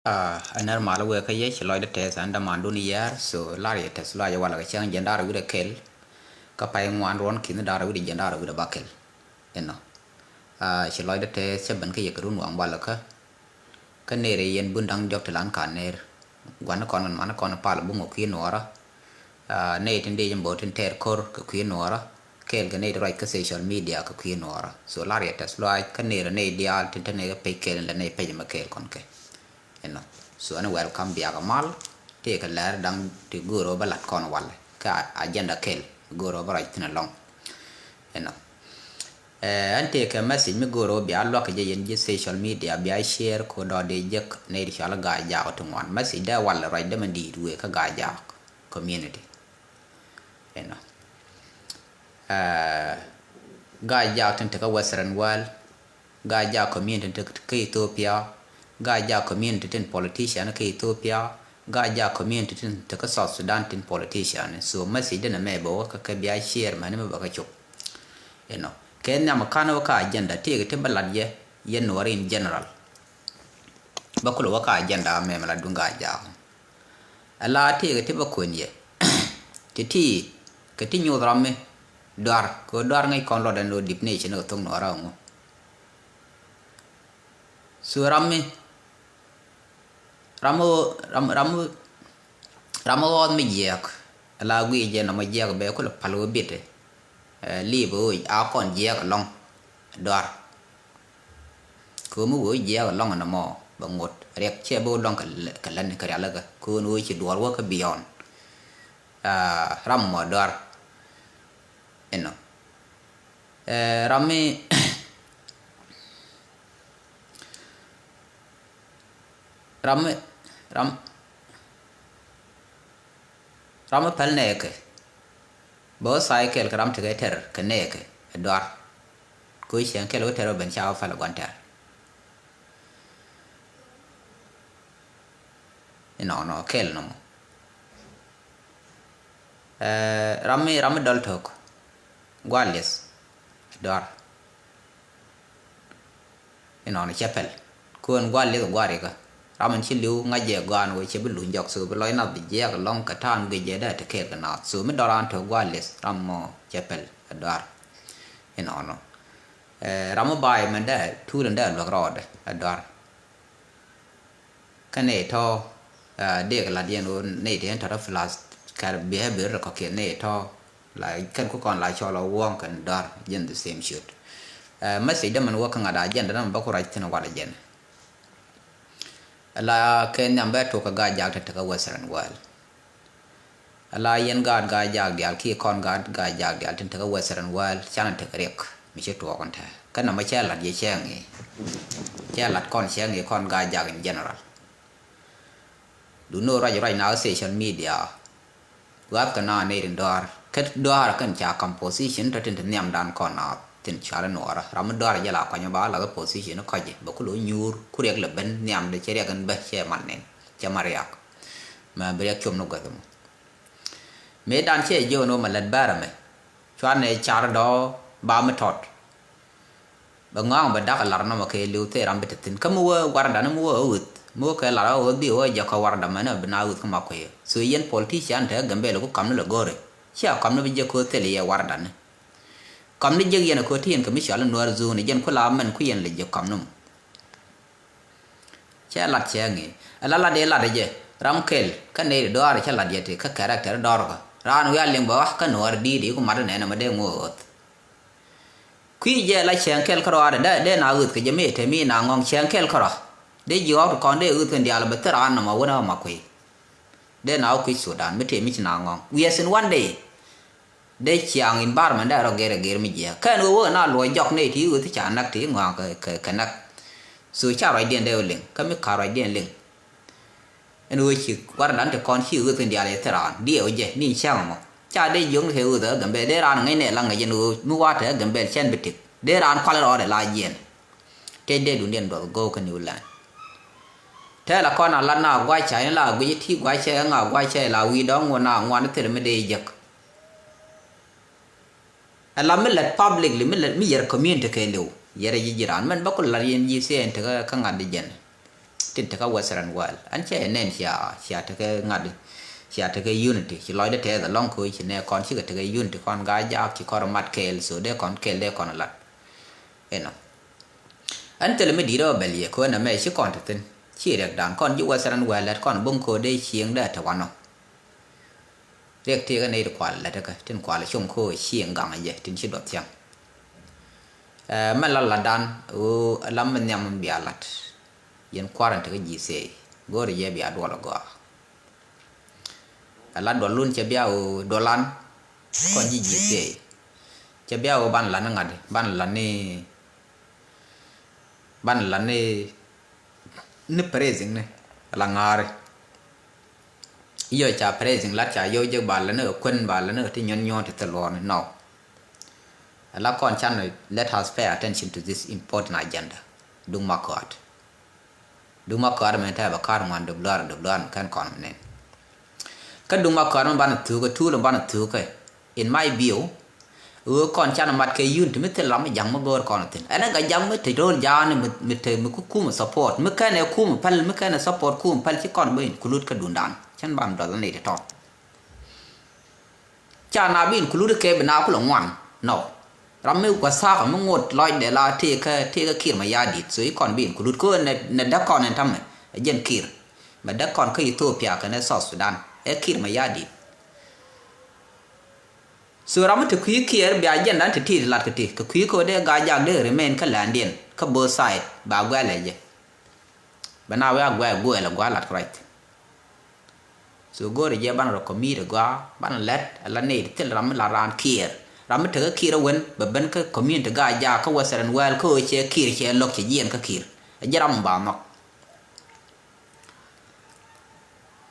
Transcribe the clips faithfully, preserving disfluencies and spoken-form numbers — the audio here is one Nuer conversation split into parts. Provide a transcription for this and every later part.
Aa, ɛ nɛr mal wëë kä yec lɔcdä tɛth ɛn dämandun yɛɛr, so lar yɛ tɛth lɔaac ɛ walɛ kɛ cäŋ jiɛn da̱r wi̱cdɛ kɛl. Kä pay ŋuan ruɔ̱n ki̱n da̱r wi̱cdɛ jiɛn da̱r wi̱cdɛ bäkɛl. Inɔ. Aa, ci lɔcdä tɛth cä ben kä yɛ kɛ run waŋ walɛ kä. Kä ner yɛn bun da̱ŋ diɔ̱k ti lan ka ner. Gua̱n kɔn man kɔn pal buŋ ɔ kui̱ nuɔɔrä. Aa, nɛy tin dee jɛ mbɔ tin tɛɛr ko̱r kɛ kui̱ nuɔɔrä. Kɛɛl kɛ nɛy ti ruac kä social media kɛ kui̱ nuɔɔrä. So lar yɛ tɛth lɔaac kä ner nɛy diaal tin te nɛy kɛ pec kɛɛl in lɛ nɛy pec mɛ kɛɛl kɔn kɛ. Inɔ. So ɛn welcome biakä mal. Tëëkɛ lɛr da̱ŋ ti go̱o̱r ɔ bä lat kɔn walɛ. Kä agenda kɛl go̱o̱r ɔ bä ruac thin alɔŋ. Inɔ. Ɛɛ, ɛn tëëkɛ message mi go̱o̱r ɔ bia luäk kɛ jɛ yɛn ji̱ social media bia share ko dɔɔdɛ jek nɛy ti cɔal Gaajak ti ŋuan. Message dee walɛ ruacdä mi di̱i̱t wëë kä Gaajak community. Inɔ. Aa, Gaajak tin te kä Western world, Gaajak community tin te kä Ethiopia, Gaajak community tin politician kä Ethiopia, Gaajak community tin te kä South Sudan tin politician. So message dee nɛ mɛ bɛ wä kä kɛ bia share mɛni mi bɛ kä cop. Inɔ. Kɛ nhiam kan wä kä agenda tëëkɛ ti bä lat yɛ, yɛ Nuɔr in general. Bä kulɛ wä kä agenda mɛ mɛ la duŋ Gaajak. Ala tëëkɛ ti bä kuën yɛ. Ti ti kɛ ti nyoth ram mi duar kɛ duar ŋäc kɔn luɔt ɛn lo definition kɛ thok Nuɔɔrä ŋu. So ram mi ram mi ram ram mi ram mi ɣɔɔth mi jiɛɛk. Ala guic jɛ nɔmɔ jiɛɛk bɛ kulɛ pal wä biɛt. Ɛ, liip ɣöö a kɔn jiɛɛk ɛlɔ̱ŋ duar. Köömi wee wä jiɛɛk ɛlɔ̱ŋ ɛn ɛmɔ bɛ ŋot riɛk cɛ bi wä lɔ̱ŋ kɛ lä-, kɛ lätni kɛ rialikä köön wee ci duɔɔr wä kä beyond. Aa, ram mɔ duar. Inɔ. Ɛ, ram mi ram mi ram ram mi päl nɛɛkɛ. Bä wä tha̱a̱c kɛl kɛ ram tekɛ tɛr kɛ nɛɛkɛ ɛ duar. Koc cieŋ kɛl wä tɛr wä ben ca wä pal ɛ gua̱n tɛr. Inɔnɔ kɛl nɔmɔ. Ɛ, ram mi ram mi dɔl tok gua̱l lieth ɛ duar. Inɔnɔ cɛ pɛl. Köön gua̱l lieth gua̱l rikä. Ram in ci li̱w ŋa̱c jɛ gɔaan wee cɛ bi luny jɔk so bi lɔc nath bi jiɛɛk lɔŋ kɛ ta̱a̱n guic jɛ dee te kɛɛl kɛ naath. So mi dɔran te gua̱l lieth ram mɔ cɛ pɛl ɛ duar. Inɔnɔ. Ɛ, ram mi ba̱a̱y mɛn dee tuul in dee luäk rɔɔdɛ ɛ duar. Kä nɛy tɔ̱, aa, dee kɛ lat yɛn ɣöö nɛy ti ɛn tɔ̱tɔ̱ plus kar behavior rɛ kɔ̱kiɛn nɛy tɔ̱ la kɛn ku kɔn la cɔl ɔ wuɔ̱ɔ̱ŋ kɛn dɔ̱r jɛn the same shit. Aa, message dämɛn wä kä ŋa̱t agenda dämɛn bä ku ruac thi̱n walɛ jɛn. Ala kɛ nhiam bɛ tok kɛ Gaajak ti te kä Western world. Ala yɛn gaat Gaajak diaal kiɛ kɔn gaat Gaajak diaal tin te kä Western world canɛ tek riɛk mi ci tuɔɔk in te. Kä nɔmɔ cɛ lat yɛ cɛ ŋi̱i̱. Cɛ lat kɔn cɛ ŋi̱i̱ kɔn Gaajak in general. Duno ruac ruac na kä social media. Gua̱a̱th kɛ na nɛy rin dɔaar. Kä dɔaar kɛn ca kam position tɔ tin te nhiamdan kɔn na tin cɔal i̱ Nuɔɔrä. Ram mi dɔaar jɛ la kuany ba la kä position kɔc jɛ. Bɛ ku lo nyuur ku riɛk lɛ ben nhiamdɛ cɛ riɛk in bä cɛ man nɛn. Cɛ man riak. Mɛ bi riɛk com ni guäth mɔ. Mëë dan cɛ jiök ni wä mɛ lät bɛ̈rɛ mɛ. Cuanɛ car dɔ̱ ba mi tɔt. Bɛ ŋɔaŋ bɛ dak lar nɔmɔ kɛ liw thil ram bi te thi̱n. Kä mi wee warda ni mi wee ɣöth. Mi wee kɛ lar ɣöth bi wee jɛ kɔ warda mɛn bi na ɣöth kä ma kui̱. So yɛn politician te Gambel ku kam ni lɛ go̱ri. Cia kam ni bi jɛ kɛ ɣöth thil yɛ warda ni. Kam ni jek yɛn kɛ ɣöth ti yɛn kɛ mi cɔal ni Nuɛr zone jɛn ku la mɛn ku yɛn lɛ jek kam ni mɔ. Cɛ lat cɛ ŋi̱i̱. Ɛ la lat dee lat jɛ. Ram kɛl. Kä nɛy dɔaar cɛ lat yɛ ti kä character dɔaar kä. Raan wi̱i̱ a liŋ bɛ wah kä Nuɔɔr di̱i̱t i̱ ku mat nɛn ɛmɛ dee ŋo̱o̱th. Kui̱ jɛ la cɛŋ kɛl kärɔa dee, dee na ɣöth kɛ jɛ mi te mi na ŋɔ̱ŋ cɛŋ kɛl kärɔa. Dee ji̱ ɣɔ̱k ti kɔn dee ɣöth kɛn diaal bɛ thil raan nɔmɔ wänä ma kui̱. Dee na wä kui̱ Sudan mi te mi ci na ŋɔ̱ŋ. Wiɛth in one day. Dee ciaŋ environment dee rɔ gɛr gɛr mi jiɛ. Kɛn wä wä na luɔc jɔk nɛy ti ɣöth ti ca nak ti ŋɔ̱a̱ŋ kɛ, kɛ, kɛ nak. So ca ruacdiɛn dee wä liŋ. Kä mi ka ruacdiɛn liŋ. Ɛn ɣöö ci wardan ti kɔn ci ɣöth in diaal yɛ thil raan diɛɛw jɛ ni cäŋ ɛmɔ. Ca dee jiök ni kɛ ɣöth ɛ Gambel dee raan ŋäcnɛ la ŋäc ɛn ɣöö mi wa̱a̱ te ɛ Gambel cɛn bi tik. Dee raan kual rɔɔdɛ la jiɛn. Tëë dee dundiɛn duɔth go̱o̱k kä New Land. Tëë la kɔn a lat na gua̱c ca in la guic ti gua̱c cɛ ŋa gua̱c cɛ la wi̱i̱ dɔ̱ŋ wä na ŋuan thil mi dee jek. Ɛ la mi lät publicly mi lät mi yɛr community kɛ liw yɛrɛ ji̱ ji̱ raan mɛn bä ku lat yɛn ji̱ thiee in tekä kä ŋa̱t di jɛn. tin te kä Western world. Ɛn cɛ nɛn cia, cia te kɛ ŋa̱t, cia te kɛ unity. Ci lɔcdä tɛth ɛlɔ̱ŋ kɛ ɣöö ci nɛ kɔn cikɛ te kɛ unity kɔn Gaa-jaak ci kɔn rɔ mat kɛɛl, so dee kɔn kɛɛl dee kɔn lat. Inɔ. Ɛn thilɛ mi di̱i̱t ɛ bɛl yɛ kɛ ɣöö nɛmɛ ci kɔn te thi̱n. Ci riɛkdan kɔn ji̱ Western world lät kɔn bum kɛ ɣöö dee cieŋdɛ te wanɔ. Riɛk tëëkä nɛy ti kual lät kä tin kual com kä cieŋ gaŋ jɛ tin ci duɔth thiaŋ. Ɛ, mɛ la latdan ɣöö lam mi nhiam mi bia lat. Yɛn kua̱r in tekä ji̱ thiey go̱o̱rɛ jɛ bia duɔl agɔaa. Ɛ la duɔlun cɛ bia ɣöö duɔlan kɔn ji̱ ji̱ thiey. Cɛ bia ɣöö ban lan ni ŋa̱t, ban lan ni, ban lan ni, ni praising ni la ŋa̱a̱ri. Yio̱c ca praising lat ca yio̱c jek ba lɛ ni kɛ kuän ba lɛ ni kɛ ti nyuɔ̱n nyuɔ̱n ti thil luɔ̱ɔ̱ni. No. Ala kɔn can, let us pay attention to this important agenda. Duŋ ma kɔat. Duŋ ma kɔat mɛ tɛ bɛ ka̱r ŋuan dup luaar dup luaar mɛ kɛn kɔn mɛ nɛn. Kä duŋ ma kɔat mɛ banɛ thuukä tuul mɛ banɛ thuukä. In my view, ɣöö kɔn canɛ mat kɛ unity mi thil ram mi ja̱ŋ mi go̱o̱r kɔn thi̱n. Ɛn ɛ gɛ ja̱ŋ mi te ro̱o̱l ja̱a̱ni mi, mi te mi ku kumɛ support. Mi kɛn ɛ kumɛ päl, mi kɛn ɛ support kumɛ päl ci kɔn bä include kä duundan. Cän ban duɔth ni ti tɔt. Ca na bi include kɛ bi na kulɛ ŋuan. No. Ram mi wasakä mi ŋot lɔcdɛ la tëëkä, tëëkä Kiir Mayardit. So i̱ kɔn bi include. Kä nɛ, nɛ däk kɔn ɛn tämɛ. Ɛ jɛn Kiir. Mɛ däk kɔn kä Ethiopia kɛnɛ South Sudan. Ɛ Kiir Mayardit. So ram mi te kui̱ Kiir bia agenda ti ti lat kɛ ti kɛ kui̱ kɛ dee Gaa-jaak dee remain kä läändiɛn kä both side ba guɛl ɛ jɛ. Bɛ na wee a guɛl guɛl ɛ gua̱a̱ lat kɛ ruac. So go̱o̱rɛ jɛ banɛ rɔ commit ɛ gua̱a̱ banɛ lɛt ɛ la nɛy ti thil ram mi la raan Kiir. Ram mi tekä Kiir ɛ wen bɛ ben kä community Gaa-jaak kä Western world kä ɣöö cɛ Kiir cɛ lo̱k cɛ jiɛn kä Kiir. Ɛ jɛ ram mi ba nhɔk.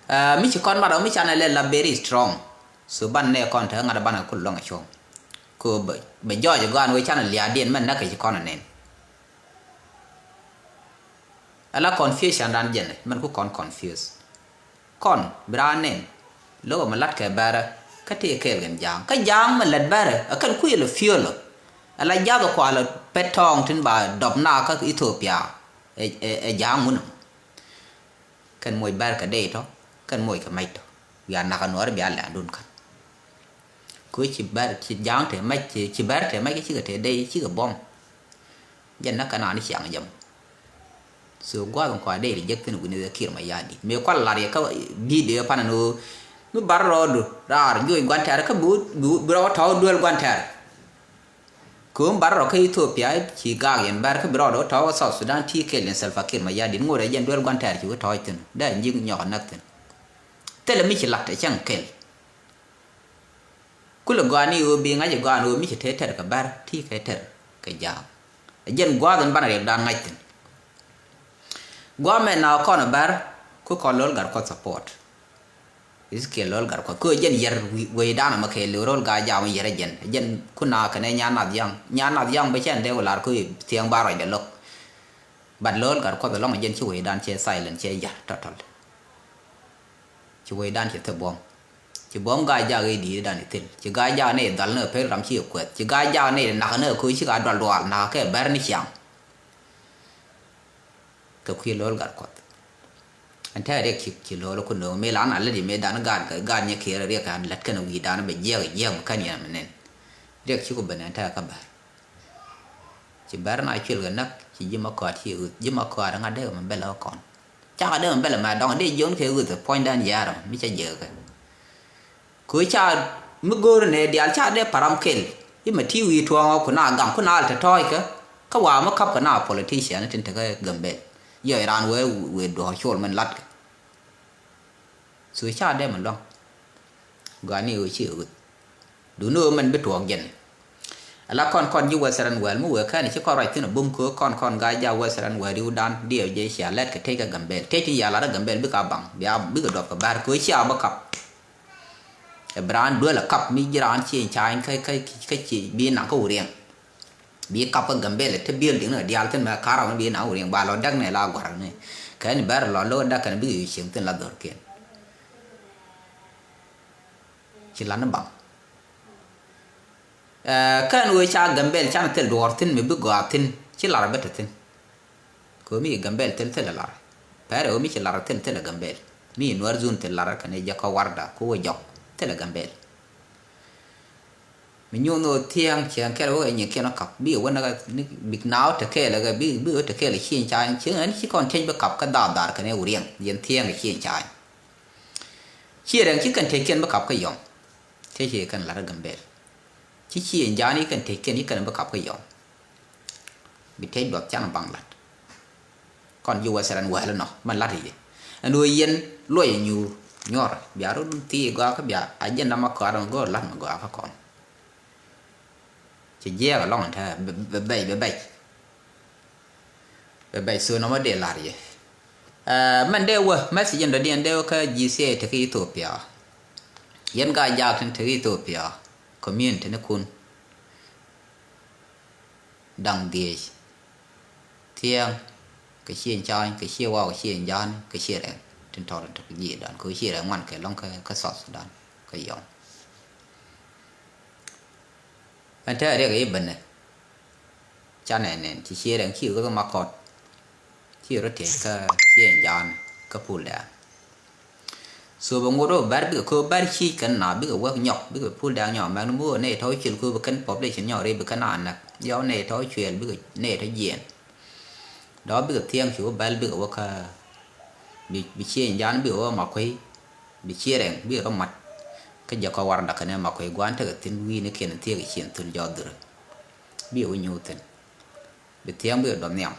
Ɛ, mi ci kɔn mat ɔ mi canɛ lɛ la very strong. So banɛ nɛ kɔn te ŋa̱t banɛ kul luɔ̱ŋ a cuɔ̱ŋ. Ko bɛ, bɛ jɔɔc ɛ gɔaan wee canɛ lia̱a̱diɛn mɛn näk kɛ ci kɔn ɛ nɛn. Ala confusion dan jɛn mɛn ku kɔn confuse. Kɔn bi raan nɛn lo̱k ɛ mi la̱t kɛ bɛrɛ kä tëë kɛɛl kɛn ja̱a̱ŋ. Kä ja̱a̱ŋ mi lät bɛrɛ ɛ kɛn kui̱ lɛ fuel ɔ. Ala ja̱th ɛ kual ɛ pɛt tɔɔŋ tin ba dɔp na kä Ethiopia. Ɛ, ɛ, ɛ ja̱a̱ŋ wunä. Kɛn moc bɛr kɛ dey tɔ, kɛn moc kɛ mac tɔ. Bia nak a nuɔɔri bia lɛ̈ŋdun kän. Kö ci bɛr, ci ja̱a̱ŋ te mac, ci, ci bɛr te mac, cikɛ te dey, cikɛ buɔ̱m. Jɛn na kɛn an ciaŋ jɛ mɔ. So gua̱a̱th in kɔa dey ri jek thi̱n wi̱ni Kiir Mayardit. Mëë kual lar yɛ kä video pan ni ɣöö mi bar rɔɔdu raar juɔc gua̱n tɛ̈r kä bi, bi, bi rɔɔd tɔ̱ duel gua̱n tɛ̈r. Kööm bar rɔ kä Ethiopia ci gaak yɛn bär kä bi rɔɔdɛ wä tɔ̱ kä South Sudan ti kɛl yɛn Salva Kiir Mayardit ŋot ɛ jɛn duel gua̱n tɛɛr ci wä tɔ̱ thi̱n dee nyiŋ nyɔk ɛ näk thi̱n. Thilɛ mi ci lat ɛ cäŋ kɛl. Kulɛ gɔaa ni ɣöö bi ŋa̱c ɛ gɔaa ni ɣöö mi ci te tɛr kɛ bär ti kɛ tɛr kɛ jaak. Ɛ jɛn gua̱a̱th in banɛ riɛkdan ŋa̱c thi̱n. Gua̱a̱th mɛ na kɔn ɛ bär ku kɔn lo̱l gat kuɔth support. Ezekiel Lol Gatkuɔth. Kɛ ɣöö jɛn yɛr wecdan ɛmɛ kɛ Lol Gaa Jaak mi yɛr ɛ jɛn. Jɛn kun na kɛnɛ Nyan Nath Yɔ̱ŋ. Nyan Nath Yɔ̱ŋ bɛ cɛn dee wä lar kɛ ɣöö thiäŋ ba ruacdɛ lo̱k. But Lol Gatkuɔth ɛlɔ̱ŋ jɛn ci wecdan cɛ silent cɛ yar tɔtɔl. Ci wecdan cɛ thil buɔ̱m. Ci buɔ̱m Gaa Jaak ëë di̱i̱tdan ɛ thil. Ci Gaa Jaak ni dhal ni ɛ pek ram ci ɛ kuɛth. Ci Gaa Jaak ni nak ni ɛ köö ci ka dual dual nak kɛ bɛr ni ciaŋ. Kɛ kui̱ Lol Gatkuɔth. Ɛn tɛ̈ riɛk ci, ci Lol ku nööŋ mëë lan a lätdi mëë dan gaat, gaat nyɛ kiɛɛr riɛk an lät kɛn wi̱i̱dan bɛ jiɛk jiɛk mi kän yɛn mi nɛn. Riɛk ci ku ben ɛn tɛ̈ kä bär. Ci bär na cuil kɛ näk ci ji̱ ma kɔaat ci ɣöth ji̱ ma kɔaat ŋa̱t dee kɛ mi bɛl ɛ kɔn. Cakɛ dee mi bɛl ɛ mɛ dɔŋ dee jiɔn kɛ ɣöth ɛ puɔ̱nydan ya̱a̱r mi cä jiɛk kɛ. Kɛ ɣöö ca mi go̱o̱r nɛ diaal ca dee param kɛl i̱ mɛ ti wi̱i̱ tuɔɔŋɔ ku na gaŋ ku na al te tɔ̱ɔ̱ckä. Kä wa̱a̱ mi ka̱pkɛ na politician tin tekä Gambel. Yɔc raan wee wee duɔ̱ɔ̱r col mɛn latkɛ. So ca dee mɛ lua̱ŋ. Gɔaa ni ɣöö ci ɣöth. Duundɛ ɣöö mɛn bi tuɔɔk jɛn. Ala kɔn kɔn ji̱ Western world mi wëë kɛn ci kɔn ruac thi̱n a bum köök kɔn kɔn Gaa Jaak Western world ri̱wdan diɛw jɛ cia lɛt kɛ tec kä Gambel tec tin ya lat kä Gambel bikɛ a baŋ bia bikɛ duɔp kɛ bär kɛ cia bä kap. Ɛ bi raan duel a kap mi ji̱ raan ci ca̱a̱ny kä kä kä ci bi naŋ kä Wuriɛŋ. Bi kap kä Gambel te building ni diaal thi̱n mɛ ka̱r ram mi bi naŋ Wuriɛŋ ba lɔ däk nɛ la gua̱r ni kɛn bär lɔ lo̱k däk kɛn bikɛ yu cieŋ thi̱n la dhorkiɛn. Ci lan ni baŋ. Ɛ kɛn ɣöö ca Gambel canɛ thil duɔ̱ɔ̱r thi̱n mi bi gɔaa thi̱n ci lar bä te thi̱n. Kɛ ɣöö mi ci Gambel thil thil ɛ lar. Pɛrɛ ɣöö mi ci lar thil thilɛ Gambɛl. Mi Nuɛr zun thil lar kɛnɛ jɛ kä warda ku wä jɔk thilɛ Gambɛl. Mi nyuun ɣöö thiäŋ ciɛŋ kɛl wä kɛ nyikiɛn wä kap bi wä näk ni bik naaw te kɛɛl kɛ bi bi wä te kɛɛl cieŋ caany cieŋ ɛn ci kɔn tiec bi kap kä dhaar dhaar kɛnɛ wuriɛŋ yɛn thiäŋ cieŋ caany. Ciɛ rɛŋ ci kɛn tec kɛn bi kap kä yɔm. Tec ci kɛn lat kä Gambɛl. Ci cieŋ jaan ci kɛn tec kɛn ci kɛn bi kap kä yɔm. Bi tec duɔth can baŋ lat. Kɔn ji̱ wä thɛrɛn wɛl inɔ mɛn lat i̱ ɛn ɣöö yɛn luɔc inyuur nyuɔr bia rot thii gɔaa kä bia a jiɛn dama kɔaar ɛn go̱o̱r lat mi gɔaa kä kɔn. Ci jiɛɛk alɔŋ ɛn tɛɛ bɛ bɛc bɛ bɛc bɛ bɛc thon nɔmɔ dee lar yɛ. Mɛn dee wä message in dɔ̱diɛn dee wä kä G C A tekä Ethiopia. Yɛn gaa jaak tin tekä Ethiopia community ni kun. Da̱ŋ dhieec thiäŋ kɛ cieŋ ca̱a̱ny kɛ cieŋ waw kɛ cieŋ ja̱a̱n kɛ cieŋ rɛŋ tin tɔr in tɔk ji̱ dan kɛ cieŋ rɛŋ ŋuan kɛ lɔŋ kɛ South Sudan kɛ yɔŋ. Ɛn te riɛk i̱ bänɛ ca nɛn nɛn ci cieŋ rɛŋ ci rɔ ma kɔt ci rɔ tieŋ kä cieŋ ja̱a̱n kä pul dɛɛn. So bɛ ŋot wä bär bikɛ köö bär ciec kɛn na bikɛ wä nyɔk bikɛ pul dɛɛŋ nyɔk mɛk ni mi wä nɛy tɔ̱ cuël köö bi kɛn population nyɔk ri bi kɛn a näk yɔw nɛy tɔ̱ cuël bikɛ nɛy tɔ̱ jiɛɛn. Dɔ̱ bikɛ thiäŋ ci wä bäl bikɛ wä kä bi cieŋ ja̱a̱n bikɛ wä ma kuey bi cieŋ rɛŋ bikɛ rɔ mat. Kä jɛ kɔ war dakɛ nɛ ma kuey gua̱a̱n tekɛ thi̱n wi̱i̱ ni kiɛn thiäk ciɛn thul jɔɔth dhurä bikɛ wä nyuuth thi̱n. Bi thiäŋ bikɛ dɔth nhiam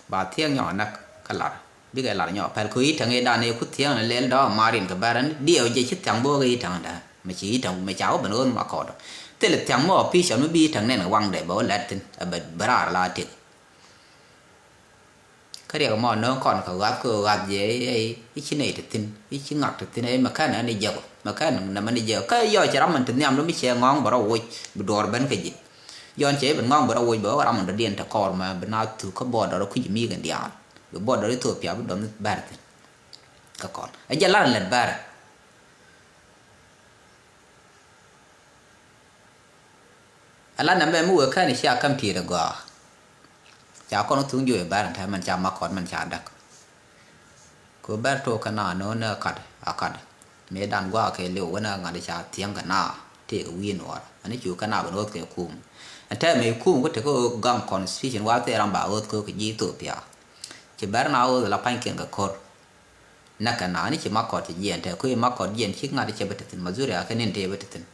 ba thiäŋ nyɔk näk kä lar bikɛ lar nyɔk pɛl kɛ i̱ täŋ i̱ dan i̱ ku thiäŋ ni lɛl dɔ̱ɔ̱k marin kɛ bɛr ni diɛw jɛ ci thiaŋ bo̱o̱k i̱ täŋ dä mɛ ci i̱ täŋ mɛ ca wä ben ɣöö ma kɔɔdɔ thil thiaŋ mɔ official mi bi i̱ täŋ nɛn kɛ waŋdɛ bɛ wä lɛt thi̱n ɛ bɛ bɛ raar la tëk. Kä riɛk mɔ nööŋ kɔn kɛ ɣath kɛ ɣath jɛ i̱ ci nɛy te thi̱n i̱ ci ŋak te thi̱n i̱ mɛ kɛn ɛn i̱ jɛk mɛ kɛn nɛmɛ ni jɛk kä yɔ cɛ ram mɛn te nhiam lo mi cɛ ŋɔ̱ɔ̱ŋ bɛ rɔ woc bi duɔɔr ben kɛ ji̱. Yɔn cɛ i̱ ben ŋɔ̱ɔ̱ŋ bɛ rɔ woc bɛ wä ram mɛn dɔ̱diɛn te kɔɔr mɛ bi na thuk kä border kui̱c mi kɛn diaal bi border Ethiopia bi dɔn bɛr thi̱n. Kä kɔn ɛ jɛ lar lɛt bɛr. Ala nɛmɛ mi wee kɛn cia käm ti̱i̱t ɛ gɔaa. Ca kɔn thuŋ jiö i̱ bɛr ɛn tɛmɛn ca ma kɔn mɛn ca däk. Kɛ bɛr tok kɛ na no̱o̱n ni ɛ kat a kat. Mëë dan gua̱a̱ kɛ liw wänɛ ŋa̱t ca thiäŋ kɛ na tëëk wi̱i̱ nuɔɔr ɛn cu kɛ na ben ɣöth kɛ kum. Ɛn tɛmɛ i̱ kum kä tekɛ ɣöö gaŋ constitution wa thil ram ba ɣöth kɛ ji̱ Ethiopia. Ci bɛr na ɣöth la pa̱nykiɛn kɛ ko̱r. Näk kɛ na ni ci makɔt ci jiɛn te kui̱ makɔt jiɛn cik ŋa̱t cɛ bä te thi̱n Mazuria kɛ nin te bä te thi̱n.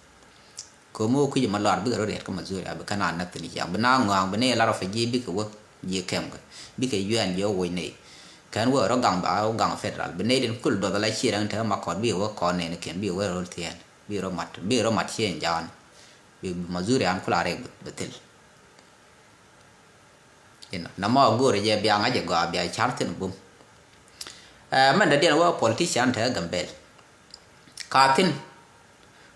Kɛ mi wä kui̱c ma lɔr bikɛ rɔ riɛt kä Mazuria bikɛ na näk thi̱n ciaŋ bi na ŋɔaŋ bi ni lar ɔ fɛ ji̱ bikɛ wä ji̱ kɛm kɛ bikɛ yuɛn jiɛ wä woc ney. Kɛn wä rɔ gaŋ ba wä gaŋ federal bi ney din kul duɔth ala ci rɛŋ te makɔt bikɛ wä kɔn nɛn kiɛn bikɛ wä rol thiɛn bikɛ rɔ mat bikɛ rɔ mat ciɛn ja̱a̱n. Bi Mazuria an kula rɛk bi thil. Inɔ na mɔ go̱o̱rɛ jɛ bia ŋa̱c ɛ gɔaa bia car thi̱n bum. Ɛ mɛn dɔ̱diɛn wä politician te Gambel. Ka thi̱n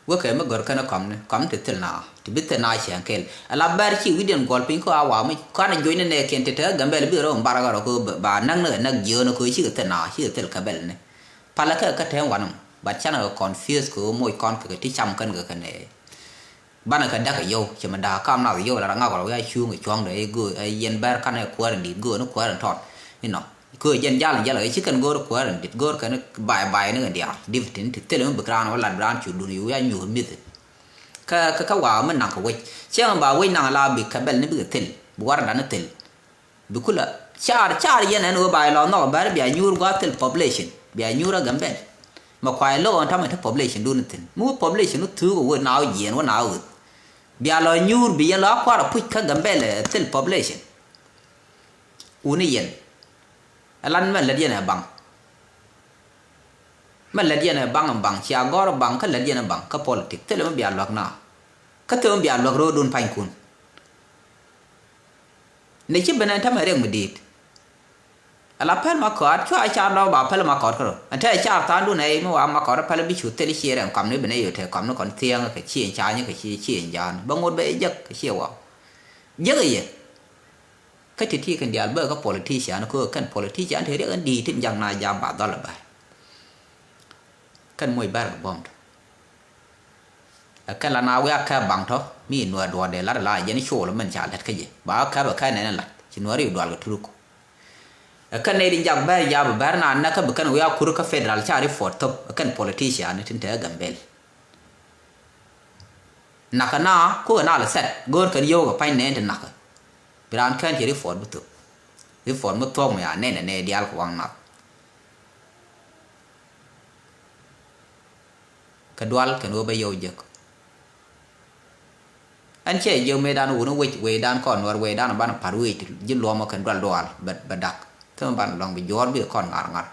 wä kɛ mi gör kɛn kɔmni kɔmni ti thil na ti bi thil na cɛn kɛl. Ala bɛr ci wi̱diɛn guɔl piny kä a wa mi kan a juɔcni nɛ kiɛn ti te Gambel bi rɔ mbar kä rɔ kä ba näk näk näk jiön kä cikɛ thil na cikɛ thil kɛ bɛl ni. Palä kɛ kä te wanum bat canɛ kɛ confuse kɛ moc kɔn kɛ ti cam kɛn kɛ kɛ nɛ. Banɛ kɛ däk kɛ yio̱w cɛ mɛ da̱a̱ kam nath yio̱w la rɛ ŋak rɔ wi̱i̱ a cuŋ kɛ cuɔ̱ŋdɛ i̱ göö ɛ yɛn bɛr kanɛ kuäär in di̱t göö ni kuäär in tɔt. Inɔ köö jɛn jal in jal kɛ ci kɛn go̱o̱r kuäär in di̱t go̱o̱r kɛn ba̱a̱y ba̱a̱y ni kɛ diaal dip tin ti thilɛ mi bi raan wä lat bi raan cu dun i̱ wi̱i̱ a nyuur mi̱th. Kä kä kä wa̱a̱ mi naŋ kɛ wec cieŋ ba wec naŋ la bi kɛ bɛl ni bikɛ thil bi warda ni thil. Bi kulɛ car car yɛn ɛn ɣöö ba ilɔ nhɔk bär bia nyuur gua̱a̱th thil population bia nyuur a Gambel. Mɛ kuay lo̱k ɣän tamɛ te population dun thi̱n mi wä population wä thuuk wä na wä jiɛɛn wä na wä ɣöth. Bia lɔ nyuur bi yɛn lɔ a kua̱r a puc kä Gambel ɛ thil population. Wuni yɛn. Ɛlan mɛ lät yɛn ɛ baŋ. Mɛ lät yɛn ɛ baŋ ɛ baŋ cia gɔ̱r ɛ baŋ kä lät yɛn ɛ baŋ kä politik thilɛ mi bia luäk na. Kä thilɛ mi bia luäk ro̱o̱dun panykun. Ni ci ben ɛn tämɛ riɛk mi di̱i̱t. Ala päl ma kɔaat cua car lɔ ba päl ma kɔaat kärɔ ɛn te car tha̱a̱ŋdun ɛ mi wa ma kɔaat päl bi cu thil ciɛ rɛn kɔamni ben ɛ yot te kɔamni kɔn thiɛŋ kɛ ciɛ ca̱a̱ny kɛ ciɛ ciɛ ja̱a̱n bä ŋot bɛ jek kɛ ciɛ wa. Jek ɛ yɛ. Kä ti ti kɛn diaal bä kä politician kä kɛn politician te riɛk ɛn di̱i̱t tin jak na jam ba dhɔl ɛ bä. Kɛn moc bär kɛ bɔm tɔ. Ɛ kɛn la na wiak kɛ baŋ tɔ mi nuɛ duɔdɛ lat la jɛn col mɛn ca lɛt kä jɛ ba kɛ bɛ kɛ nɛn lat ci nuɛ ri dual kɛ turuk. Ɛ kɛn nɛy tin jak bɛr jap bɛr na näk kä bi kɛn wi̱i̱ a kur kä federal ca report thop ɛ kɛn politician tin te Gambel. Nakä na kukɛ na lɛ sɛt go̱o̱r kɛn yio̱w kɛ pa̱ny nɛn ti nakä. Bi raan kɛn ci report bi thop. Report mi thuɔ̱k mi a nɛn ɛ nɛy diaal kɛ waŋ nath. Kɛ dual kɛn ɣöö bä yio̱w jek. Ɛn cɛ jiök mëëdan wun wec wecdan kɔn nuɔr wecdan banɛ pa̱r wec ti ji̱ luɔmɔ kɛn dual dual bɛ bɛ dak. Thimɛ banɛ lɔ̱ŋ bi juɔ̱ɔ̱r bikɛ kɔn ŋa̱r ŋa̱r.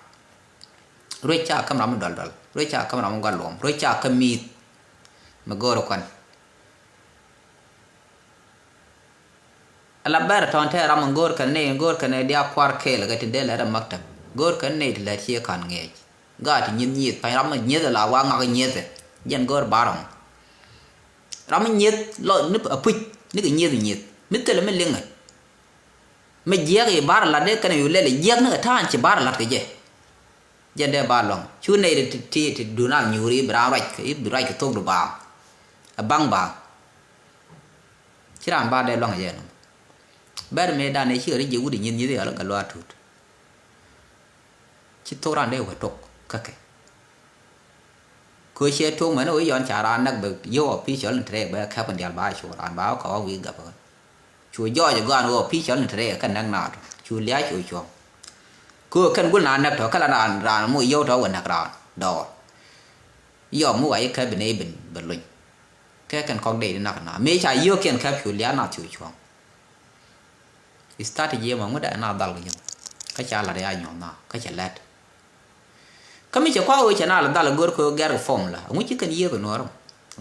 Ruec ca käm ram mi dual dual, ruec ca käm ram mi gua̱l luɔm, ruec ca käm mi̱i̱th. Mi go̱o̱r kuan. Ala bɛr tɔ̱n tɛ ram mi go̱o̱r kɛn ni go̱o̱r kɛn ni diak kuar kɛɛl kɛ ti dee lɛt ɛ maktab. Go̱o̱r kɛn ni ti lɛt ciɛ ka̱n ŋiɛc. Gaat ti nyieth nyieth pa̱ny ram mi nyieth ala wa ŋak nyieth. Jɛn go̱o̱r barɔŋ. Ram mi nyieth lɔ ni apuc ni kɛ nyieth nyieth mi thilɛ mi liŋɛ. Mi jiɛk i̱ bar lat dee kɛn yu lɛl i̱ jiɛk ni kɛ ta̱a̱n ci bar lat kɛ jɛ. Jɛn dee ba lɔŋ cu nɛy ti ti ti dun a nyuuri i̱ bi raan ruac kɛ i̱ bi ruac kɛ thok du baaŋ. A baŋ baaŋ. Ci raan ba dee lɔŋ jɛ nɔm. Bɛr mëëdan i̱ ci ɣä ri jiɛ wut i̱ nyieth nyieth i̱ ɣä lɔ gɛ luaar tuut. Ci thok raan dee wä tok kä kɛ. Kö ciɛ tok mɛn wä yɔn ca raan näk bɛ yio̱w official ni tɛrɛk bɛ kɛp kɛn dial ba cu raan ba kɔ wä wi̱i̱ gap. Cu jɔɔc gɔaan wä official ni tɛrɛk kɛ näk naat cu lia̱a̱ cu cuɔ̱ŋ. Kö kɛn gul na näk tɔ kɛ la raan raan mu yio̱w tɔ wä näk raan dɔɔr. Yɔm mu wa yi kɛp bi nɛy bin bɛ luny. Kɛ kɛn kɔk dee di nak na mëë ca yio̱w kiɛn kɛp cu lia̱a̱ naat cu cuɔ̱ŋ. Strategy mɔ ŋut ɛ na dhal kɛ jɛn kä ca lat ya nyuɔ̱th na kä cɛ lɛt. Kä mi cɛ kuak ɣöö cɛ na la dhal go̱r kɛ ɣöö gɛr kɛ formula ŋu ci kɛn yiëëth nuɔ̱ɔ̱r.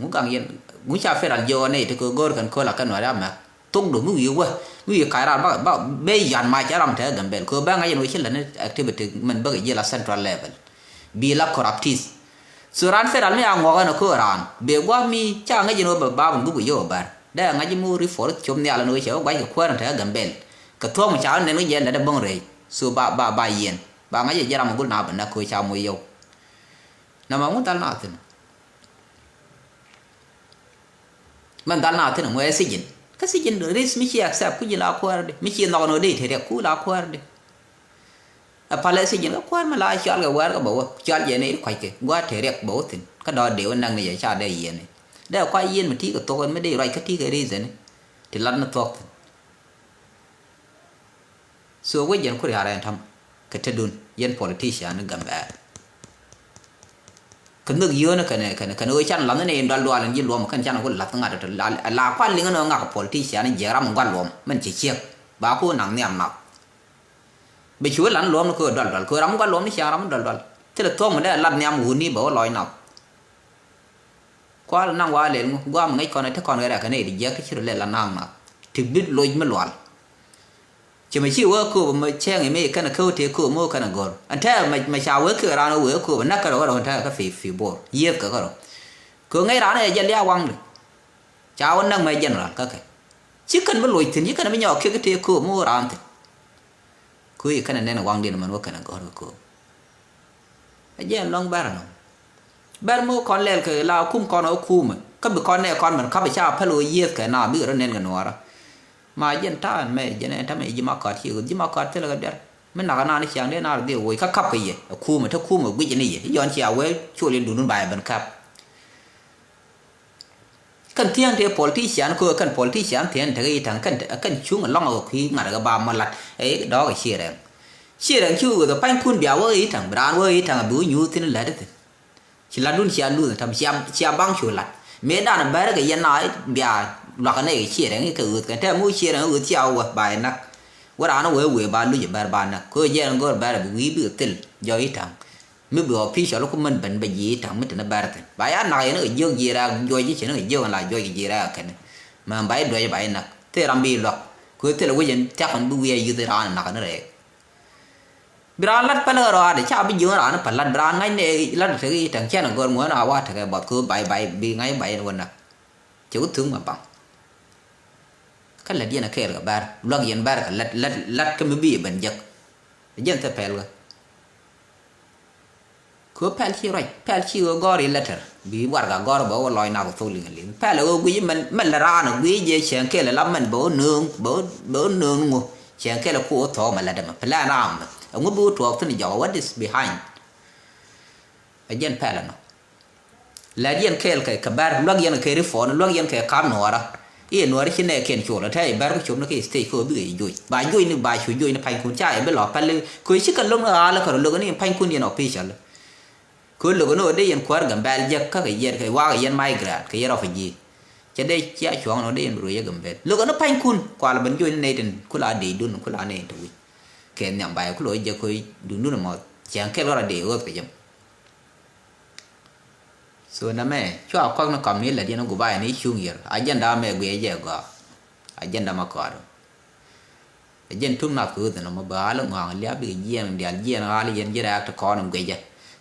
Ŋu gaŋ yɛn ŋu ca federal jiɔɔn nɛy ti kɛ ɣöö go̱r kɛn köl a kɛn nuɔ̱ɔ̱r ya mɛk thok du mi wi̱i̱ wä mi wi̱i̱ kac ran ba ba ben yan mac ca ram te Gambel kɛ ɣöö bɛ ŋa̱c yɛn ɣöö ci lät ni activity mɛn bäkɛ jiɛl a central level. Bi la corruptees. So ran federal mi a ŋuɔk ɛn a köö raan bee gua̱a̱th mi ca ŋäc ɛn ɣöö bɛ ba̱a̱p ɛn gup kɛ yio̱w bär dee a ŋa̱c mi wä ri forth cop nhial ɛn ɣöö cɛ wä gua̱c kɛ kuäär ɛn te Gambel. Kɛ thuɔ̱k mi ca wä nɛn kä jɛ lät ɛ bäŋ rɛɛc so ba ba ba yiɛn ba ŋa̱c ɛ jiɛn ram ɛ gul na bɛ näk köö ca moc yio̱w. Nɛmɛ ŋu dhal na thi̱n. Mɛn dhal na thi̱n ŋuɛ sijin kä sijin risk mi ci accept ku ji̱ la kuäär di mi ci nhɔk ɛn ɣöö dee te riɛk ku la kuäär di. Ɛ palɛ thiec ji̱n kä kuäär mi la cual kɛ wäär kä bɛ wä cual jɛ ni kuackɛ gua̱a̱r te riɛk bɛ wä thi̱n kä dɔ̱r dee wä näk ni jɛ ca dee yieen ni dee kuac yieen mi ti̱i̱ kɛ thok mi dee ruac kä ti̱i̱ kɛ reason ni ti lat ni thuɔ̱k thi̱n. So wec jɛn ku ria̱a̱r ɛn ta̱m kɛ tetdun yɛn politician ni Gambɛɛr. Kɛ nhök yio̱o̱ni kɛn kɛn kɛn ɣöö can la̱th ni in dual dual in ji̱ luɔm kɛn can ku la̱th ŋa̱t la kual liŋä ni ɣöö ŋak politician jiɛk ram in gua̱l luɔm min ci ciek ba ku naŋ nhiam nath. Bɛ cu wä lan luɔm ni köö dual dual köö ram mi gua̱l luɔm ni ciaŋ ram mi dual dual thilɛ thuɔ̱k mi dee lat nhiam wuni bɛ wä lɔc nath. Kual naŋ wa lɛl ŋu guam ŋäc kɔn ɛ ti kɔn kɛ rɛk kɛ nɛy ti jiɛk ti ci rɔ lɛl la naŋ nath ti bi loc mi lual. Ci mɛ ci wee kööp mɛ cɛŋ imɛ kɛn kä wä tëë kööp mɛ wä kɛn a gɔr ɛn tɛɛr mɛ ca wee kɛ raan wee kööp ɛ näk kɛ rɔ wä rɔ ɛn tɛɛr kä fi fi bor yiëth kɛ kɛ rɔ. Kɛ ŋäc raan ɛ jɛ liaak waŋdi. Ca wä näk mɛ general kä kɛ ci kɛn bi loc thi̱n ci kɛn bi nyɔk kiɛ kä tëë kööp mɛ wä raan thi̱n. Kö i̱ kɛn ɛ nɛn waŋdiɛn mɛn wä kɛn ɛ gɔ̱r kɛ kööp. Ɛ jɛn lɔ̱ŋ bɛr ɛnɔ. Bɛr mi wä kɔn lɛl kɛ la kum kɔn ɛ kumɛ kä bi kɔn nɛ kɔn mɛn kä bi ca päl wä yiëëth kɛ na bikɛ rɔ nɛn kɛ nuɔɔrä. Ma jɛn ta̱a̱n mɛ jɛn ɛ ta̱mɛ ji̱ ma kɔat ci ɣöth ji̱ ma kɔat thilɛ kɛ biɛr mi nak ɛnan ciaŋ dee na rɔ dhil woc kä kap kɛ yɛ ɛ kumɛ te kumɛ guic ni yɛ i̱ jɔn cia wee col yɛ dundun ba yɛ ben kap. Kɛn thia̱a̱ŋ tëë politician kɛ kɛn politician thia̱a̱ŋ tekɛ i̱ ta̱ŋ kɛn kɛn cuŋ ɛlɔ̱ŋ ɛ kui̱ ŋa̱t kɛ ba mɔ lat ɛ dɔɔk ɛ ciɛ rɛŋ. Ciɛ rɛŋ ci wee ɣöth ɛ pa̱nykun bia wä i̱ ta̱ŋ bi raan wä i̱ ta̱ŋ bi wä nyuuth thi̱n lät i̱ thi̱n. Ci latdun cia luth ɛ ta̱m cia cia baŋ cu lat mëë dan ɛ bɛr kɛ yɛn na bia luakä nɛ kɛ ciɛ rɛŋ i̱ kɛ ɣöth kɛn tɛm mi wä ciɛ rɛŋ i̱ ɣöth cia wä ba ɛ näk. Wä raan wee wee ba luc ɛ bɛr ba näk kɛ ɣöö jɛn ɛ gör bɛr ɛ bi wi̱i̱ bikɛ thil jɔɔc i̱ ta̱ŋ. Mi bi official ku min ben bɛ ji̱ i̱ ta̱ŋ mi te ni bɛr thi̱n ba ya nak yɛn kɛ jiök ji̱ rɛɛk juɔc ji̱ cɛ ni kɛ jiök ɛn la juɔc kɛ ji̱ rɛɛk kɛn. Mɛ ba i̱ duec ba i̱ nak thil ram bi luak kɛ thil wec ɛn thiak ɛn bi wi̱i̱ a yuth i̱ raan nak ni rɛɛk. Bi raan lat päl kɛ rɔaadɛ ca bi jiök raan päl lat bi raan ŋa̱c nɛ lat tek i̱ ta̱ŋ cɛn a gɔr ŋuɔ̱n a wa tekɛ buɔth kɛ ba i̱ ba i̱ bi ŋa̱c ba i̱ wä nak. Cɛ wä thuŋ mɛ baŋ. Kä lät yɛn a kɛɛl kɛ bɛr luak yɛn bɛr kɛ lat lat lat kä mi bi i̱ ben jek. Jɛn thil pɛl kɛ. Kɛ ɣöö pɛl ci ruac pɛl ci ɣöö gɔ̱r i̱ letter bi warɛga gɔ̱r bɛ wä lɔc nak kɛ thok liŋ liŋ pɛl ɣöö guic mɛn mɛn lɛ raan ɛ guic jɛ cɛŋ kɛl ɛ la mɛn bɛ wä nööŋ bɛ wä bɛ wä nööŋ ŋu cɛŋ kɛl ɛ ku wä thɔɔk mɛ lät ɛmɛ plan ram mɛ. Ɛŋu bi wä tuɔɔk thi̱n jɔk, what is behind? Ɛ jɛn pɛl ɛnɔ. Lɛt yɛn kɛɛl kɛ kɛ bɛr, luäk yɛn kɛ reform, luäk yɛn kɛ kap nuɔɔrä. I̱ nuɔɔrä ci nɛɛkiɛn col ɛ tɛ̈ i̱ bɛr ku cop ni kɛ stage kɛ ɣöö bikɛ ji̱ joc. Ba joc ni, ba cu joc ni panykun ca yɛ bi lɔ päl. Kɛ ɣöö cikɛ lo̱ŋ ni ɣa̱a̱l kɛ rɔ lo̱k ni panykun yɛn official. Kɛ ɣöö lo̱k ni ɣöö dee yɛn kuäär Gambɛl jek kä kɛ yɛn kɛ wakä yɛn migrant kɛ yɛn refugee. Cɛ dee cia cuɔ̱ŋ ni ɣöö dee yɛn bi ruëë yɛ Gambɛl. Lo̱k ni panykun kualɛ ben joc ni nɛy tin kula dee dun kula nɛy tin te wi̱c. Kɛ nhiam ba yɛ ku lo̱k jek kɛ ɣöö dundun ɛmɔ cɛŋ kɛl kɛ rɔ dee ɣööth kɛ jɛ. So nɛmɛ cua kɔk ni kɔm ni lät yɛn guba yɛn i̱ cuŋ yɛr. Agenda mɛ guiɛ jɛ gɔaa. Agenda ma kɔɔr. Ɛ jɛn tuk nath kɛ ɣöth nɔmɔ bɛ ɣa̱l ŋɔaŋ liap bikɛ jiɛɛn diaal jiɛɛn ɣa̱l yɛn ji̱ rɛɛk ti kɔn in guicɛ.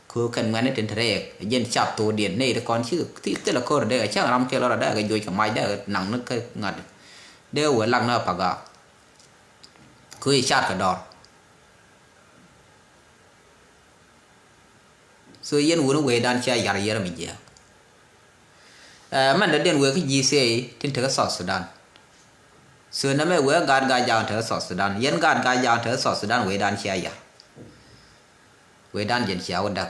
Kɛ ɣöö kɛn ŋuɛ̈ni tin te rɛɛk ɛ jɛn cath thokdiɛn nɛy ti kɔn ci thilɛ ko̱r dee kɛ cäŋ ram kɛl rɔ dee kɛ joc kɛ mac dee kɛ naŋ ni kä ŋa̱t. Dee wee lak ni ɛ pagak. Kɛ ɣöö i̱ car kɛ dɔr. So yɛn wuni wecdan cia yar yɛr mi jiääk. Ɛ, mɛn dɔ̱diɛn wëë kä G C A tin tekä South Sudan. So nɛmɛ wëë gaat gaa jaak tekä South Sudan. Yɛn gaat gaa jaak tekä South Sudan wecdan cia yar. Wecdan jɛn cia wä däk.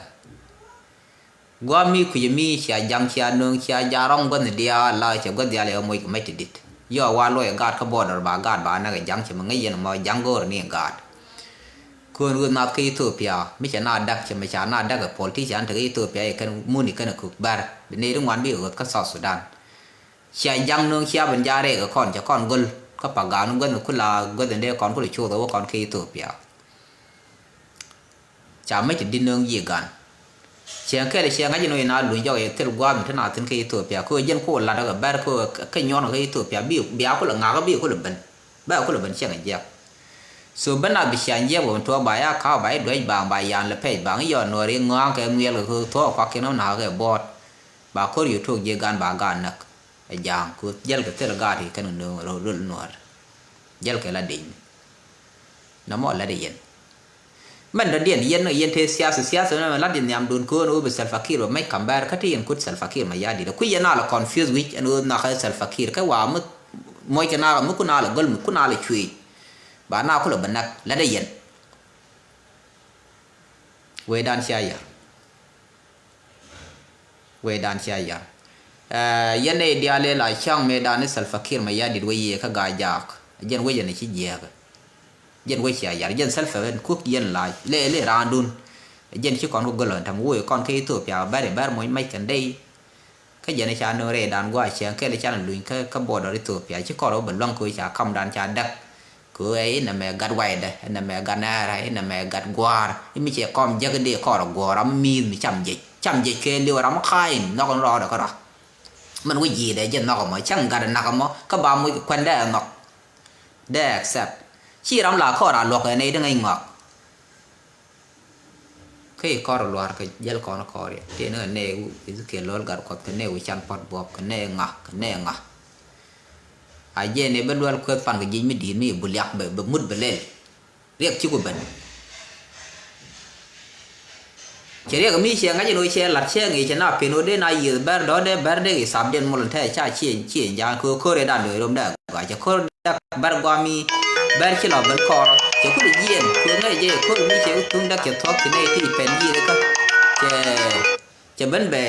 Gua̱a̱m mi kui̱c mi cia ja̱ŋ cia nööŋ cia ja̱ rɔ̱ŋ guäth ni diaal la cɛ guäth diaal yɛ moc kɛ mec ti dit. Yɔ wa luɔc ɛ gaat kä border ba gaat ba näk ɛ ja̱ŋ cɛ mi ŋäc yɛn ɛmɔ ja̱ŋ go̱o̱r ni ɛ gaat. Kön ɣöth nath kä Ethiopia mi cɛ na däk cɛ mi ca na däk ɛ politician tekä Ethiopia yɛ kɛn muni kɛn ɛ kök bär bi nɛy ri ŋuan bi ɛ ɣöth kä South Sudan. Cia ja̱ŋ nööŋ cia ben ja̱ rɛɛk ɛ kɔn cɛ kɔn göl kä pagak ni guäth ni kula guäth ni dee kɔn kula coth ɛ wä kɔn kä Ethiopia. Ca mec ti di̱t nööŋ ji̱ gan. Ciɛŋ kɛl ciɛŋ ŋa̱c inɔ ina luny jɔk yɛ thil gua̱a̱th mi te na thi̱n kä Ethiopia. Kä jɛn ku lat kä bɛr kä, kä nyuɔn kä Ethiopia bi, bia kulɛ ŋa̱k bi kulɛ ben. Bɛ kulɛ ben ciɛŋ jiɛk. So ben a bi ciaŋ jiɛk wä tuɔɔk ba ya ka̱a̱k ba i̱ duec baŋ ba yan lɛ pɛc baŋ i̱ yɔ nuɔɔri ŋɔ̱a̱ŋ kɛ ŋuiɛl kɛ kä thuɔɔk kuak kiɛn wä na̱a̱k kɛ buɔɔt. Ba ko̱r yo̱ tuɔɔk jiɛ gan ba gan näk. Ɛ ja̱a̱ŋ ku jɛl kɛ thil gaat kɛ kɛn nuɔɔr rol nuɔɔr. Jɛl kɛ la dec mi. Nɔmɔ lat i̱ yɛn. Mɛn dɔ̱diɛn yɛn, yɛn te siasa, siasa mɛn lat yɛn nhiamdun köön ɣöö bi Salva Kiir bɛ mec Gambɛl kä ti yɛn kut Salva Kiir Mayardit. Kui̱ yɛn na lɛ confuse wi̱c ɛn ɣöö nhɔakä Salva Kiir kä wa mi muɔckɛ na mi kun na lɛ göl mi kun na lɛ cuëëc. Ba na kulɛ bɛ näk lat i̱ yɛn. Wecdan cia yar. Wecdan cia yar. Ɛ, yɛn nɛy diaal ëë la cäŋ mëëdan ni Salva Kiir Mayardit wec yiëë kä Gaajaak. Jɛn wec ɛn ci jiääk. Jɛn wec cia yar. Jɛn Salva ɛn kuk yɛn la lɛ, lɛ raandun. Jɛn ci kɔn kä gölä ɛn täm woi kɔn kä Ethiopia bɛr, bɛr moc mac kɛn dey. Kä jɛn ca nööŋ rɛydan gua̱a̱ cäŋ kɛl ca luny kä, kä border Ethiopia. Ci kɔn rɔ bɛ luäŋ kɛ wec ca kamdan ca däk. Kɛ ɣöö ɛ inɛ mɛ gat waydɛ, inɛ mɛ gat nɛɛrɛ, inɛ mɛ gat gua̱a̱r. Imi cɛ kɔm jek di kɔr guɔ̱ɔ̱r ram mi̱i̱th mi cam jec. Cam jec kɛ liw ram ka̱a̱c in nhɔk in rɔɔdɛ kärɔa. Mɛn wi̱c ji̱i̱dɛ jɛ nhɔk ɛmɔ cäŋ gat nak ɛmɔ kä ba muc kuɛn dee nhɔk. Dee accept. Ci ram la kɔr a luɔk ɛ nɛy di ŋäc ŋɔak. Kä i̱ kɔr luaar kɛ jäl kɔn kɔr yɛ tëë ni kɛ nɛy Ezekiel Lol Gatkuɔth kɛ nɛy wi̱can Puɔt Buɔk kɛ nɛy ŋa kɛ nɛy ŋa. A jɛn ɛ bä luɛl kueth pan kɛ jiec mi di̱i̱t mi bul yak bɛ, bɛ mut bɛ lɛl. Riɛk ci ku ben. Cɛ riɛk mi cɛ ŋa̱c ɛn ɣöö cɛ la̱t cɛ ŋi̱i̱c cɛ na pen ɣöö dee na yiëth bɛr dɔ̱ dee bɛr dee kɛ thapdiɛn mol ɛn tɛɛ ca ciɛ, ciɛ ja̱a̱n kɛ ɣöö ko̱r ɛ dan do̱o̱c rom dee gɔaa cɛ ko̱r dee bɛr guami bɛr ci lɔ ben kɔr cɛ kulɛ jiɛn kɛ ŋäc jɛ ko̱r mi cɛ thuŋ dee cɛ thuɔ̱k ci nɛy ti pɛn yiëth kä cɛ, cɛ ben bɛ,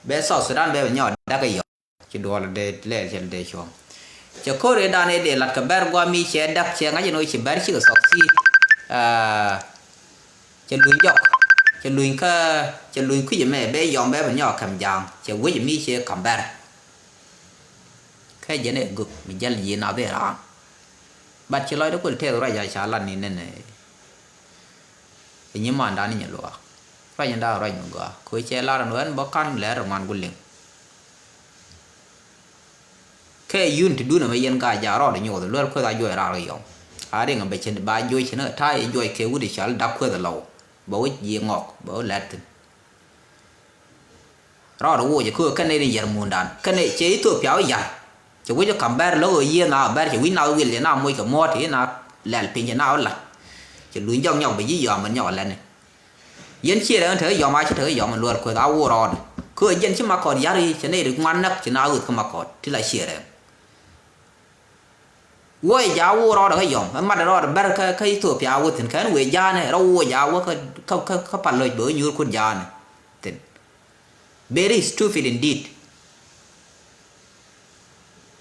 bɛ South Sudan bɛ bɛ nyɔɔt dee kɛ yɔk. Ci duɔl dee lɛɛl cɛ dee cuɔ̱ŋ. Cɛ ko̱r ëëdan ëë dee lat kɛ bɛr guami cɛ dak cɛ ŋa̱c ɛn ɣöö ci bɛr cikɛ thɔk thi̱i̱. Aa, cɛ luny jɔk, cɛ luny kä, cɛ luny kui̱c ɛmɛ bɛ yɔm bɛ bɛ nyɔk kɛm ja̱a̱ŋ cɛ wec ɛmi cɛ ka̱m bɛr. Kä jɛn ɛ gök mi jäl yiëë nath ëë raan. Bat ci lɔcdä kuël tɛth ruac a ca lat ni nɛn ɛ nyimandan ni nyɛ luaak. Ruac in da̱a̱ ruac mi gɔaa kɛ cɛ lar ɛn ɣän bä ka̱n lɛr ɛ ŋuan ku liŋ. Kɛ yun ti dun ɛmɛ yɛn Gaajaak rɔɔdɛ nyoth luɛl kueth a juɔc raar kɛ yɔm. A riŋ ɛ bɛ cin ba juɔc cin ɛ ta̱a̱ yɛ juɔc kɛ wut i̱ cɔal dak kueth ɛ lɔw bɛ wä ji̱ ŋɔk bɛ wä lɛt thi̱n. Rɔɔdɛ woc ɛ köök kɛn nɛy rin yɛr muundan kɛn nɛy cɛ Ithiopia wä yar. Cɛ wec ɛ ka̱m bɛr lo̱k ɛ yiëë na bɛr cɛ wi̱c na wil cɛ na moc kɛ muɔ̱ɔ̱t cɛ na lɛl piny cɛ na wä la̱t. Cɛ luny jɔk nyɔk bɛ ji̱ yɔam ɛ nyɔk ɛ lɛni. Yɛn ciɛ rɛw ɛn tekɛ yɔm a ci tekɛ yɔm ɛ luɔr kueth a wor rɔɔdɛ. Köök ɛ jɛn ci Makɔt yar i̱ cɛ nɛy rin ŋuan näk ci na ɣöth kä Makɔt ti la ciɛ rɛw. Wuɔcɛ jaak wä rɔɔdɛ kä yɔm, ɛ matdɛ rɔɔdɛ bär kä, kä Ethiopia wä thi̱n, kɛn wëë ja̱a̱nɛ rɔ wuɔcɛ jaak wä kä, kä, kä, kä pal loc bɛ wä nyuur kun ja̱a̱nɛ thi̱n. Very stupid indeed.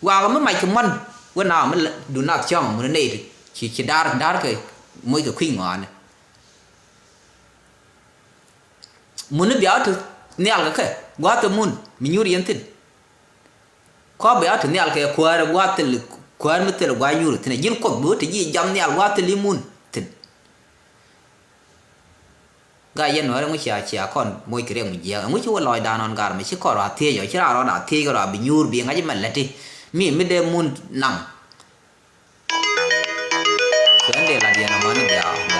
Wakä mi mac kɛ muɔ̱n wä na mi la, du nath cäŋ mun nɛy ti ci, ci da̱r, da̱r kɛ moc kɛ kui̱ ŋɔaani. Mun ni bia wä ti nhial kɛ kɛ gua̱a̱th mun mi nyuur yɛn thi̱n. Kɔ bia wä ti nhial kɛ kuäärä gua̱a̱th thil, kuäär mi thil gua̱a̱th nyuur thi̱n. Ji̱n Kuoth bi wä ti ji̱ jam nhial gua̱a̱th thil i̱ mun thi̱n. Gaa yɛn Nuäärä ŋu cia, cia kɔn moc kɛ riɛk mi jiääk. Ɛŋu ci wä lɔcdan ɣɔn gar mi ci kɔn rɔ a thiec ɔ, ci raan rɔ a thiec kɛ rɔ a bi nyuur bi ŋa̱c mɛ läti. Mi, mi dee mun naŋ.